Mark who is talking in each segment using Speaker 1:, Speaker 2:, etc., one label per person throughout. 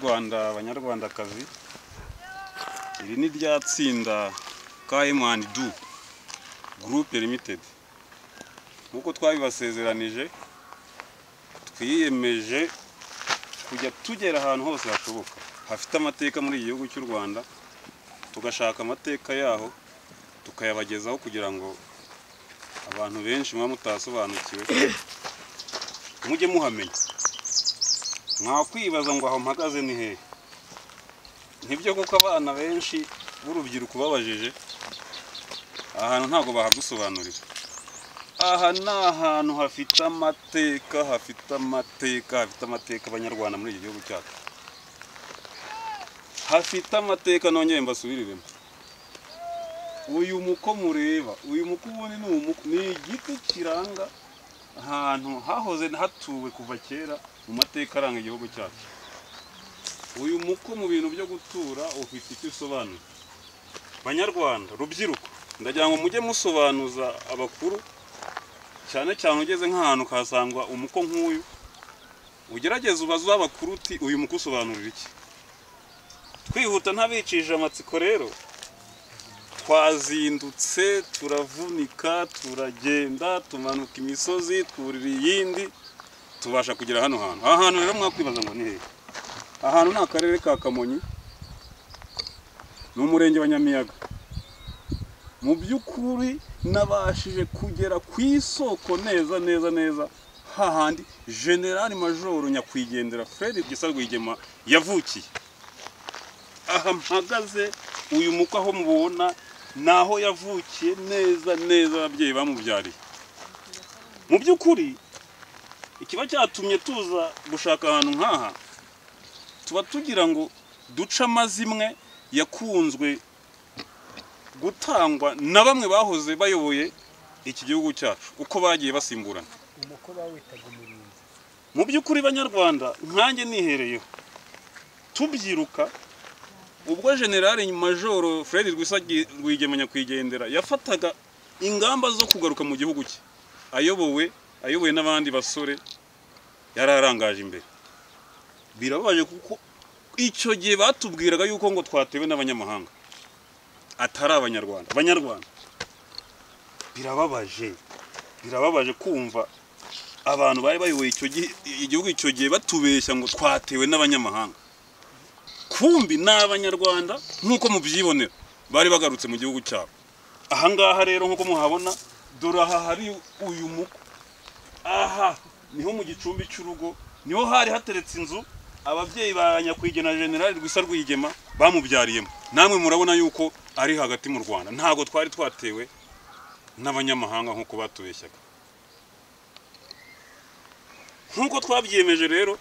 Speaker 1: Banyarwanda, Banyarwandakazi, iri ni rya tsinda KM&D Group Limited. Nkuko twabibasezeranije, twiyemeje kujya tugera ahantu hose hashoboka hafite amateka muri iki gihugu cy'u Rwanda, tugashaka amateka yaho tukayabagezaho kugira ngo abantu benshi muba mutasobanukiwe mujye muhamenya. Mwakwibaza ngo aho mpagaze ni hehe? Nibyo koko abana benshi b'urubyiruko babajije ahantu ntabwo bahagusobanurira. Aha ni ahantu hafite amateka, hafite amateka, hafite amateka abanyarwanda muri iki gihugu cyacu. Hafite amateka, nongeye mbasubiriremo. Uyu muko mureba, uyu muko ubundi ni umuko, ni igiti kiranga ahantu hahoze hatuwe kuva kera mu mateka aranga igihugu cyacu. Uyu muko mu bintu byo gutura ufite icyo usobanura. Banyarwanda, rubyiruko, ndagira ngo mujye musobanuza abakuru, cyane cyane ugeze nk'ahantu ukahasangwa umuko nk'uyu, ugerageze ubaze abakuru uti uyu muko usobanurira iki? Twihuta ntabicishije amatsiko rero, twazindutse turavunika, turagenda tumanuka imisozi, twurira iyindi, tubasha kugera hano hantu. Aha hantu rero mwakwibaza ngo ni hehe? Ahantu ni akarere ka Kamonyi, ni umurenge wa Nyamiyaga. Mu by'ukuri nabashije kugera ku isoko neza neza neza hahandi General Major Nyakwigendera Fred Gisa Rwigema yavukiye. Aha mpagaze uyu muko aho mubona naho yavukiye neza neza, ababyeyi bamubyariye. Mu by'ukuri ikiba cyatumye tuza gushaka ahantu nk'aha, tuba tugira ngo duce amazimwe yakunzwe gutangwa na bamwe bahoze bayoboye iki gihugu cyacu uko bagiye basimburana.
Speaker 2: Umuko bawitaga umurinzi.
Speaker 1: Mu by'ukuri Banyarwanda, nkanjye nihereyeho tubyiruka ubwo General Major Fred Rwisa Rwigema Nyakwigendera yafataga ingamba zo kugaruka mu gihugu cye, ayobowe n'abandi basore yararangaje imbere. Birababaje kuko icyo gihe batubwiraga yuko ngo twatewe n'abanyamahanga atari abanyarwanda. Abanyarwanda, birababaje, birababaje kumva abantu bari bayoboye icyo gihe igihugu icyo gihe batubeshya ngo twatewe n'abanyamahanga. Kumbi ni abanyarwanda nk'uko mubyibonera bari bagarutse mu gihugu cyabo. Aha ngaha rero nk'uko muhabona, dore aha hari uyu muko. Aha niho mu gicumbi cy'urugo niho hari hateretse inzu ababyeyi ba Nyakwigendera General Rwisa Rwigema bamubyariyemo. Namwe murabona yuko ari hagati mu Rwanda, ntago twari twatewe n'abanyamahanga nk'uko batubeshyaga. Nk'uko twabyiyemeje rero,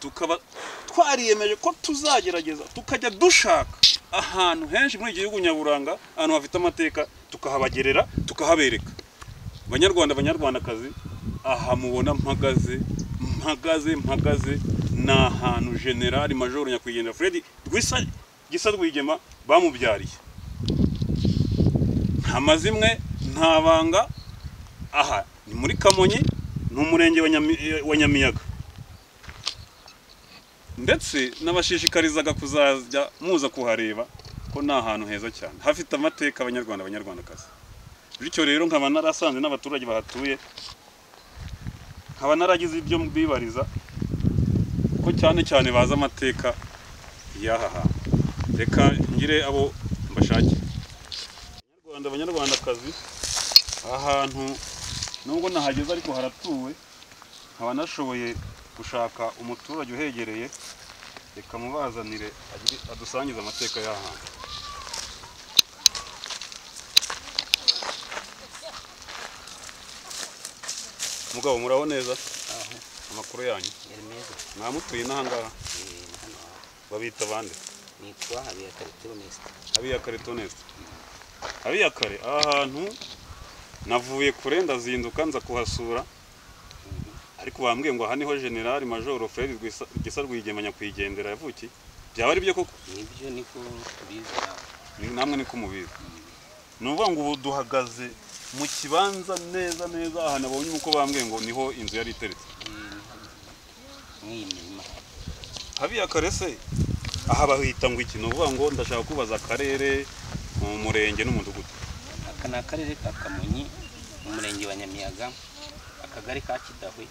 Speaker 1: tukaba twariyemeje ko tuzagerageza tukajya dushaka ahantu henshi muri iki gihugu nyaburanga, ahantu hafite amateka, tukahabagerera, tukahabereka. Banyarwanda, Banyarwandakazi, aha mubona mpagaze, mpagaze, mpagaze ni ahantu General Major Nyakwigendera Fred Rwisa Gisa Rwigema bamubyariye. Nta mazimwe, nta banga. Aha ni muri Kamonyi, ni umurenge wa Nyamiyaga. Ndetse nabashishikarizaga kuzajya muza kuhareba ko ni ahantu heza cyane hafite amateka abanyarwanda, abanyarwandakazi. Bityo rero nkaba narasanze n'abaturage bahatuye, nkaba naragize ibyo mbibariza ko cyane cyane baza amateka y'aha hantu. Reka ngire abo mbashake. Abanyarwanda, abanyarwandakazi, ahantu nubwo nahageze ariko haratuwe, nkaba nashoboye gushaka umuturage uhegereye, reka mubazanire adusangize amateka y'aha hantu. Mugabo muraho neza? Amakuru yanyu mwamutuye n'aha ngaha? Babita bande?
Speaker 3: Nitwa Habiyakare Theoneste.
Speaker 1: Habiyakare Theoneste. Habiyakare, aha hantu navuye kure ndazinduka nza kuhasura, ariko bambwiye ngo aha niho General Major Fred Gisa Rwigema Nyakwigendera yavukiye. Byaba ari byo koko?
Speaker 3: Nibyo, niko tubizi.
Speaker 1: Namwe niko mubizi. Ni ukuvuga ngo ubu duhagaze mu kibanza neza neza aha nabonye uko bambwiye ngo niho inzu yari iteretse.
Speaker 3: Mw'iyi mirima.
Speaker 1: Habiyakare se aha bahita ngo iki? Ni ukuvuga ngo ndashaka kubaza akarere, mu murenge n'umudugudu.
Speaker 3: Aka ni akarere ka Kamonyi, umurenge wa Nyamiyaga, akagari ka Kidahwe,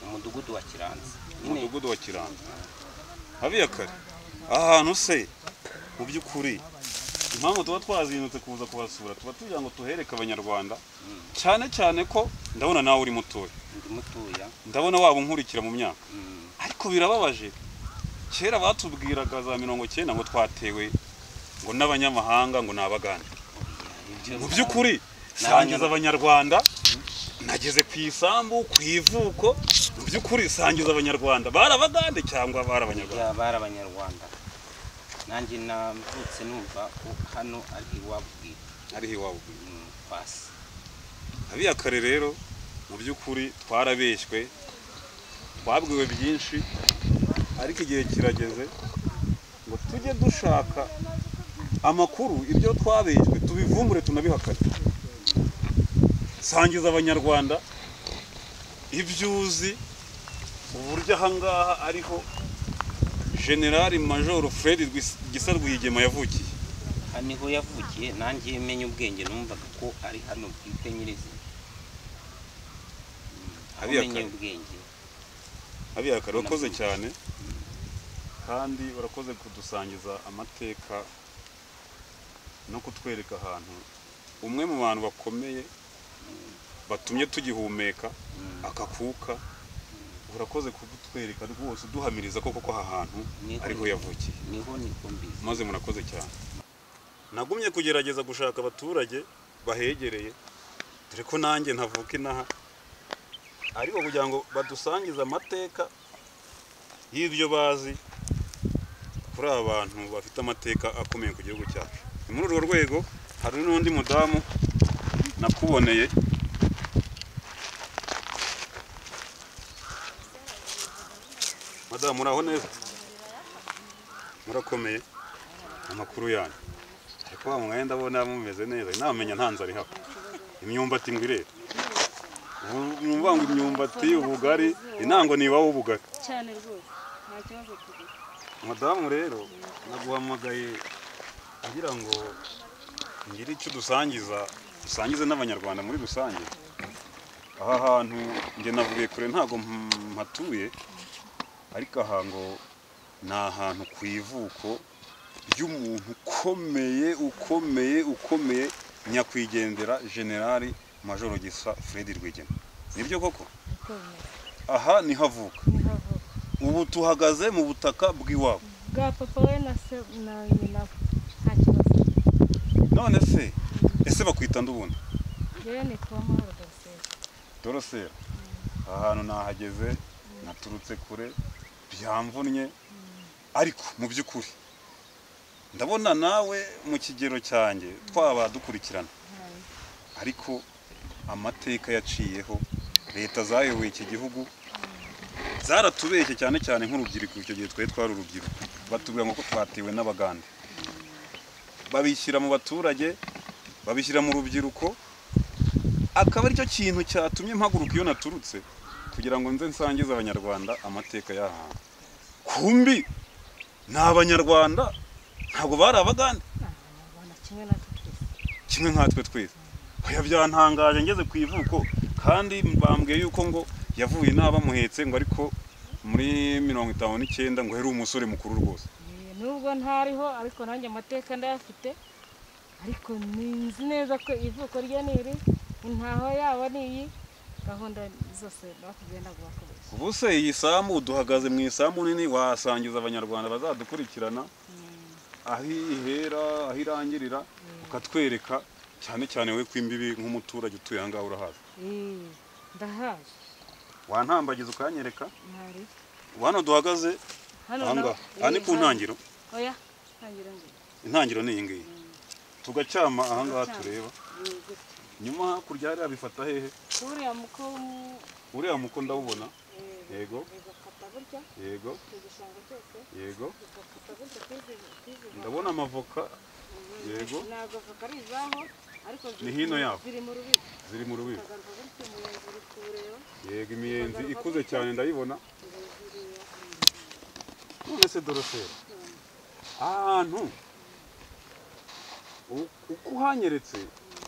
Speaker 3: umudugudu wa Kiranza.
Speaker 1: Umudugudu wa Kiranza. Habiyakare, aha hantu se mu by'ukuri impamvu tuba twazindutse kuza kubasura, tuba tugira ngo tuhereke abanyarwanda, cyane cyane ko ndabona nawe uri mutoya.
Speaker 3: Ndi mutoya.
Speaker 1: Ndabona waba unkurikira mu myaka. Ariko birababaje, kera batubwiraga za 90 ngo twatewe ngo n'abanyamahanga, ngo ni abagande. Mu by'ukuri sangiza abanyarwanda, nageze ku isambu, ku ivuko, mu by'ukuri sangiza abanyarwanda, bari abagande cyangwa bari abanyarwanda?
Speaker 3: Bari abanyarwanda. Nanjye navutse numva ko hano ari iwabo bwite.
Speaker 1: Ari iwabo bwite.
Speaker 3: Pasi.
Speaker 1: Habiyakare rero mu by'ukuri twarabeshywe, twabwiwe byinshi, ariko igihe kirageze ngo tujye dushaka amakuru, ibyo twabeshywe tubivumbure tunabihakane. Sangiza abanyarwanda ibyo uzi, uburyo aha ngaha ariho General Major Fred Gisa Rwigema yavukiye.
Speaker 3: Aha niho yavukiye, nanjye menye ubwenge numvaga ko ari hano bwite nyirizina. Habiyakare ubwenge.
Speaker 1: Habiyakare urakoze cyane, kandi urakoze kudusangiza amateka no kutwereka ahantu umwe mu bantu bakomeye batumye tugihumeka akakuka. Urakoze kutwereka rwose, uduhamiriza koko ko aha hantu ariho yavukiye.
Speaker 3: Niho niko mbizi.
Speaker 1: Maze murakoze cyane. Nagumye kugerageza gushaka abaturage bahegereye, dore ko nanjye ntavuka inaha, ariko kugira ngo badusangize amateka y'ibyo bazi kuri aba bantu bafite amateka akomeye ku gihugu cyacu. Ni muri urwo rwego hari n'undi mudamu nakuboneye. Madamu, muraho neza? Murakomeye? Amakuru yanyu? Ariko wa mwenda ndabona mumeze neza, namenya nta nzara ihaba. Imyumbati ngo irere. Numva ngo imyumbati, ubugari, intango ni iwawe ubugari.
Speaker 4: Cyane rwose, nta kibazo tugira.
Speaker 1: Madamu rero naguhamagaye kugira ngo ngire icyo dusangiza, dusangize n'abanyarwanda muri rusange. Aha hantu nge navuye kure, ntago mpatuye, ariko aha ngo ni ahantu ku ivuko ry'umuntu ukomeye ukomeye ukomeye, nyakwigendera General Major Gisa Fred Rwigema. Nibyo koko? Aha ni havuka. Ubu tuhagaze mu butaka bw'iwabo
Speaker 4: bwa papa we na se na nyina, nta kibazo.
Speaker 1: None se ese bakwita ndubundi?
Speaker 4: Yewe ni Twamahoro Dorosera.
Speaker 1: Dorosera, aha hantu nahageze, naturutse kure, byamvunnye, ariko mu by'ukuri ndabona nawe mu kigero cyanjye twaba dukurikirana, ariko amateka yaciyeho, leta zayoboye iki gihugu zaratubeshye cyane cyane nk'urubyiruko. Icyo gihe twari twari urubyiruko, batubwira ngo ko twatewe n'abagande, babishyira mu baturage, babishyira mu rubyiruko, akaba aricyo kintu cyatumye mpaguruka iyo naturutse kugira ngo nze nsangize abanyarwanda amateka y'aha hantu. Kumbi ni abanyarwanda, ntabwo bari abagande. Kimwe nkatwe twese. Oya, byantangaje ngeze ku ivuko, kandi bambwiye yuko ngo yavuye n'abamuhetse ngo ariko muri 59 ngo yari umusore mukuru rwose.
Speaker 4: Nubwo ntariho ariko nanjye amateka ndayafite, ariko nzi neza ko ivuko rye ni iri, intaho yabo ni iyi, gahunda zose bakugenda bakubeshya.
Speaker 1: Ubu se iyi sambu duhagaze mu isambu nini, wasangiza abanyarwanda bazadukurikirana aho ihera, aho irangirira, ukatwereka cyane cyane we kw'imbibi nk'umuturage utuye aha ngaha urahazi.
Speaker 4: Ndahazi.
Speaker 1: Wantambagiza ukanyereka? Hano duhagaze aha ngaha, aha ni ku ntangiro.
Speaker 4: Oya, ntangiro ngiyi.
Speaker 1: Intangiro ni iyi ngiyi. Tugacyama aha ngaha tureba. Nyuma hakurya hariya bifata hehe?
Speaker 4: Uriya muko,
Speaker 1: uriya muko ndawubona. Yego. Yego. Yego. Ndabona amavoka. Yego.
Speaker 4: Ntabwo avoka ari izaho, ariko
Speaker 1: ni hino yabo.
Speaker 4: Ziri mu rubibi.
Speaker 1: Ziri mu rubibi. Yego, imiyenzi ikuze cyane ndayibona. None se Dorosera, ahantu uko uhanyeretse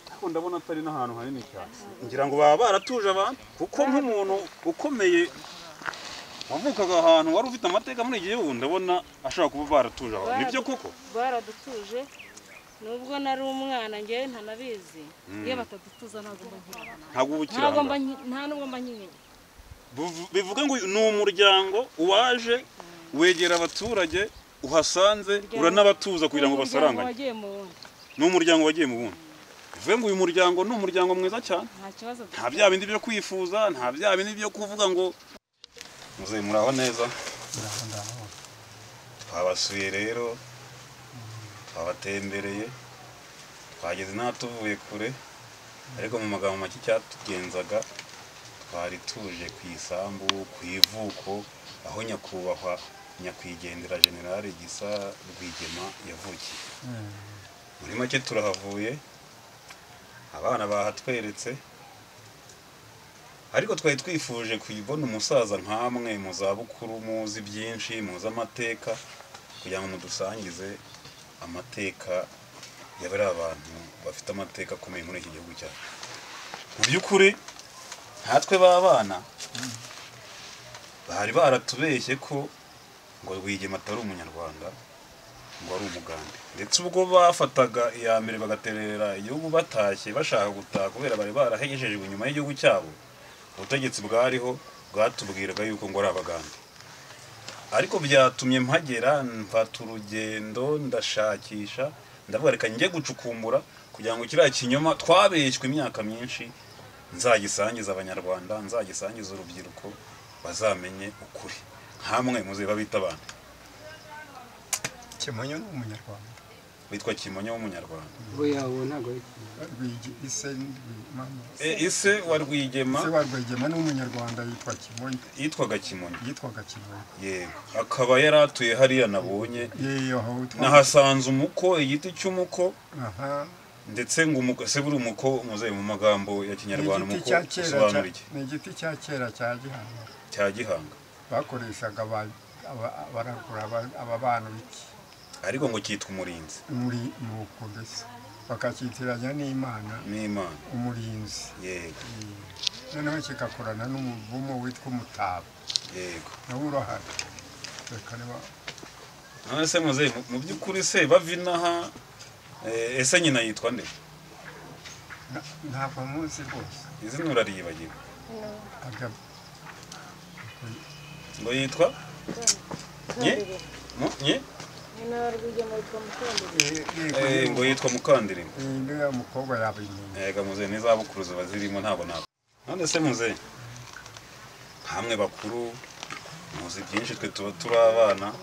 Speaker 1: ariko ndabona atari n'ahantu hanini cyane, ngira ngo baba baratuje abantu, kuko nk'umuntu ukomeye wavukaga ahantu wari ufite amateka muri iki gihugu, ndabona ashobora kuba baratuje abantu. Nibyo koko
Speaker 4: baradutuje, nubwo nari umwana ngewe ntanabizi. Iyo batadutuza ntabwo mba nkiri,
Speaker 1: ntabwo uba ukiri aho ngaho.
Speaker 4: Nta nubwo mba nkiri.
Speaker 1: Bivuga ngo ni umuryango waje wegera abaturage uhasanze, uranabatuza kugira ngo basaranganye. Ni umuryango wagiye mu wundi. Bivuga ngo uyu muryango ni umuryango mwiza cyane, nta bya bindi byo kwifuza, nta bya bindi byo kuvuga ngo muze. Muraho neza? Twabasuye rero, twabatembereye, twageze n'aho tuvuye kure, ariko mu magambo make cyatugenzaga twari tuje ku isambu, ku ivuko, aho nyakubahwa nyakwigendera General Gisa Rwigema yavukiye. Muri make turahavuye, abana bahatweretse, ariko twari twifuje kuyibona umusaza nkamwe mu zabukuru, muzi byinshi, muzi amateka, kugira ngo mudusangize amateka y'abari abantu bafite amateka akomeye muri iki gihugu cyacu. Mu by'ukuri natwe b'abana bari baratubeshye ko ngo Rwigema atari umunyarwanda, ngo ari umugande. Ndetse ubwo bafataga iya mbere bagaterera igihugu batashye bashaka gutaha kubera bari barahejejwe inyuma y'igihugu cyabo, ubutegetsi bwariho bwatubwiraga yuko ngo ari abagande. Ariko byatumye mpagera, mfata urugendo, ndashakisha, ndavuga reka njye gucukumbura kugira ngo kiriya kinyoma twabeshywe imyaka myinshi nzagisangiza abanyarwanda, nzagisangiza urubyiruko, bazamenye ukuri. Nkamwe muze babita abantu.
Speaker 2: Kimonyo ni umunyarwanda.
Speaker 1: Witwa Kimonyo w'umunyarwanda.
Speaker 2: Oya, uwo ntago ise mama.
Speaker 1: Ise wa Rwigema.
Speaker 2: Ise wa Rwigema ni umunyarwanda yitwa Kimonyo.
Speaker 1: Yitwaga Kimonyo.
Speaker 2: Yitwaga Kimonyo.
Speaker 1: Yego. Akaba yaratuye hariya nabonye.
Speaker 2: Yego, aho
Speaker 1: nahasanze umuko, igiti cy'umuko.
Speaker 2: Aha.
Speaker 1: Ndetse ngo umuko se buri umuko muze mu magambo ya Kinyarwanda umuko usobanura iki?
Speaker 2: Ni igiti cya kera cya Gihanga.
Speaker 1: Cya Gihanga.
Speaker 2: Bakoreshaga barakura aba bana biki.
Speaker 1: Ariko ngo cyitwa umurinzi.
Speaker 2: Muri nuko mbese bakakitiranya n'Imana.
Speaker 1: N'Imana.
Speaker 2: Umurinzi.
Speaker 1: Yego.
Speaker 2: Noneho kikakorana n'umuvumo witwa umutaba.
Speaker 1: Yego.
Speaker 2: Nawe urahari. Reka niba
Speaker 1: none se muze mu by'ukuri se bavinaha ese nyina yitwa nde?
Speaker 2: Ntabwo muzi rwose.
Speaker 1: Izina urariyibagiwe. Ngo yitwa? Nye? Nye? Ngo yitwa Mukandirima.
Speaker 2: Niba umukobwa yabimenye.
Speaker 1: Yego muze n'izabukuru ziba zirimo ntabwo ntabwo. None se muze hamwe bakuru muzi byinshi, twe tuba turi abana.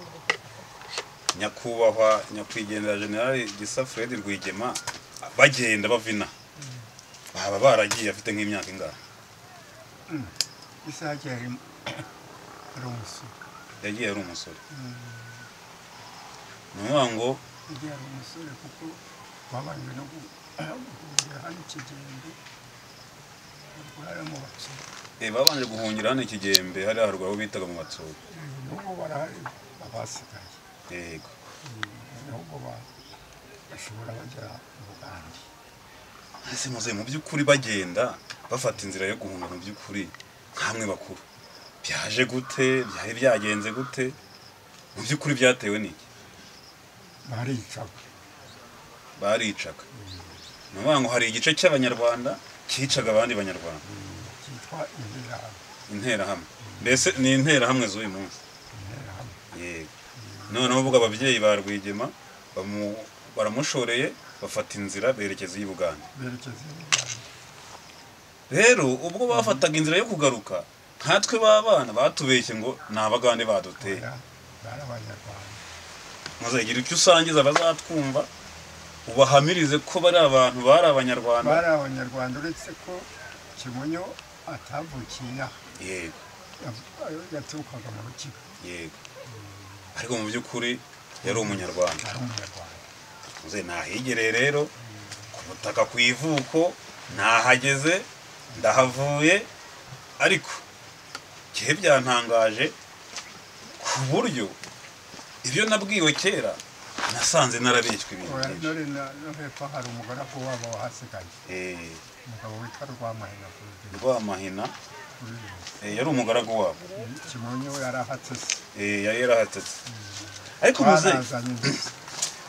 Speaker 1: Nyakubahwa nyakwigendera General Gisa Fred Rwigema bagenda bavina baba baragiye afite nk'imyaka ingahe?
Speaker 2: Ise yagiye ari umusore.
Speaker 1: Yagiye ari umusore. Nuvuga ngo
Speaker 2: yagiye ari umusore kuko babanje no guhungira hano Ikigembe.
Speaker 1: Babanje guhungira hano Ikigembe, hariya haruguru aho bitaga mu Batsobe.
Speaker 2: N'ubu barahari abasigaye.
Speaker 1: Yego.
Speaker 2: N'ubwo bashobora bagera mu Bugande.
Speaker 1: Ese muze mu by'ukuri bagenda bafata inzira yo guhunga mu by'ukuri nkamwe bakuru byaje gute? Byari byagenze gute? Mu by'ukuri byatewe n'iki?
Speaker 2: Baricaga.
Speaker 1: Baricaga. Ni ukuvuga ngo hari igice cy'abanyarwanda cyicaga abandi banyarwanda.
Speaker 2: Cyitwa interahamwe.
Speaker 1: Interahamwe. Mbese ni interahamwe z'uyu munsi.
Speaker 2: Interahamwe.
Speaker 1: Yego. Noneho ubwo ababyeyi ba Rwigema baramushoreye bafata inzira berekeza i Bugande.
Speaker 2: Berekeza i Bugande.
Speaker 1: Rero ubwo bafataga inzira yo kugaruka, nkatwe b'abana batubeshye ngo ni abagande baduteye.
Speaker 2: Bari abanyarwanda.
Speaker 1: Muzagira icyo usangiza abazatwumva, ubahamirize ko bari abantu bari abanyarwanda.
Speaker 2: Bari abanyarwanda uretse ko Kimonyo atavukiye inaha.
Speaker 1: Yego.
Speaker 2: Yaturukaga mu Rukiga.
Speaker 1: Yego. Ariko mu by'ukuri yari umunyarwanda.
Speaker 2: Yari umunyarwanda.
Speaker 1: Muze nahigereye rero ku butaka ku ivuko, nahageze ndahavuye, ariko kihe byantangaje ku buryo Ibyo nabwiwe kera nasanze narabeshywe ibintu
Speaker 2: Oya,
Speaker 1: byinshi.
Speaker 2: none no hepfo hari umugaragu wabo wahasigaye,
Speaker 1: Eh,
Speaker 2: umugabo witwa Rwamahina Claudine.
Speaker 1: Rwamahina, yari umugaragu wabo.
Speaker 2: Kimonyo we yarahatse se.
Speaker 1: Yari yarahatetse. Ariko muzehe,
Speaker 2: Barazanye ndetse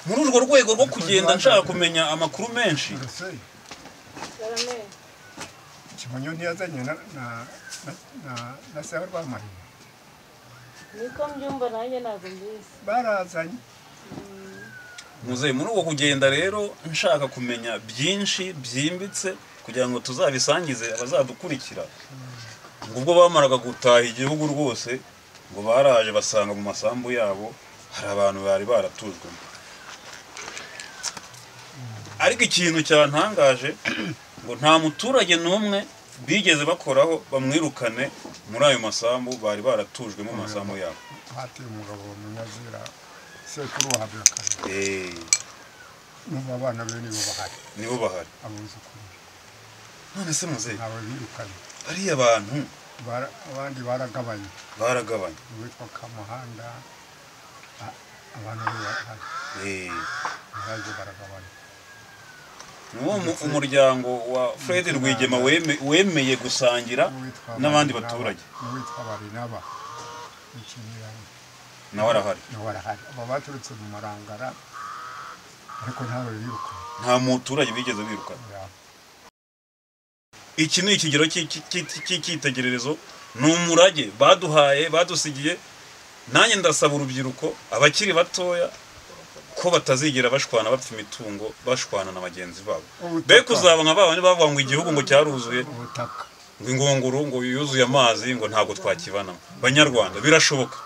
Speaker 1: muri urwo rwego rwo kugenda nshaka kumenya amakuru menshi,
Speaker 2: Uretse
Speaker 4: Baramenye.
Speaker 2: Kimonyo ntiyazanye na se wa Rwamahina.
Speaker 4: Niko mbyumva nanjye ntabwo mbizi.
Speaker 2: Barazanye.
Speaker 1: Muzehe, muri uko kugenda rero nshaka kumenya byinshi byimbitse kugira ngo tuzabisangize abazadukurikira, ngo ubwo bamaraga gutaha igihugu rwose, ngo baraje basanga mu masambu yabo hari abantu bari baratujwemo. Ariko ikintu cyantangaje, ngo nta muturage n'umwe bigeze bakoraho bamwirukane muri ayo masambu bari baratujwemo mu masambu yabo.
Speaker 2: Hateye umugabo wa Munyazira, sekuru wa Habiyakare. N'ubu abana be nibo bahari.
Speaker 1: Nibo bahari.
Speaker 2: Abuzukuru be.
Speaker 1: None se muzehe,
Speaker 2: Ntawe birukanye.
Speaker 1: bariya bantu
Speaker 2: Abandi baragabanye.
Speaker 1: Baragabanye.
Speaker 2: Uwitwa Kamuhanda, abana be bahari. Baraje baragabana.
Speaker 1: Ni wo umuryango wa Fred Rwigema wemeye gusangira
Speaker 2: N'uwitwa
Speaker 1: n'abandi
Speaker 2: Barinaba,
Speaker 1: baturage.
Speaker 2: N'uwitwa Barinaba Ikinyuranye.
Speaker 1: Nawe arahari.
Speaker 2: Nawe arahari. Aba baturutse mu Marangara, ariko ntawe birukanye.
Speaker 1: Nta muturage bigeze birukana.
Speaker 2: Ya.
Speaker 1: Iki ni ikigero cy'icyitegererezo, ni umurage baduhaye, badusigiye. Nanjye ndasaba urubyiruko, abakiri batoya, ko batazigera bashwana bapfa imitungo, bashwana na bagenzi babo.
Speaker 2: Ubutaka.
Speaker 1: Be kuzaba nka babandi bavuga ngo igihugu ngo cyaruzuye,
Speaker 2: Ubutaka.
Speaker 1: ngo ingunguru ngo yuzuye amazi, ngo ntabwo twakibanamo. Banyarwanda, birashoboka.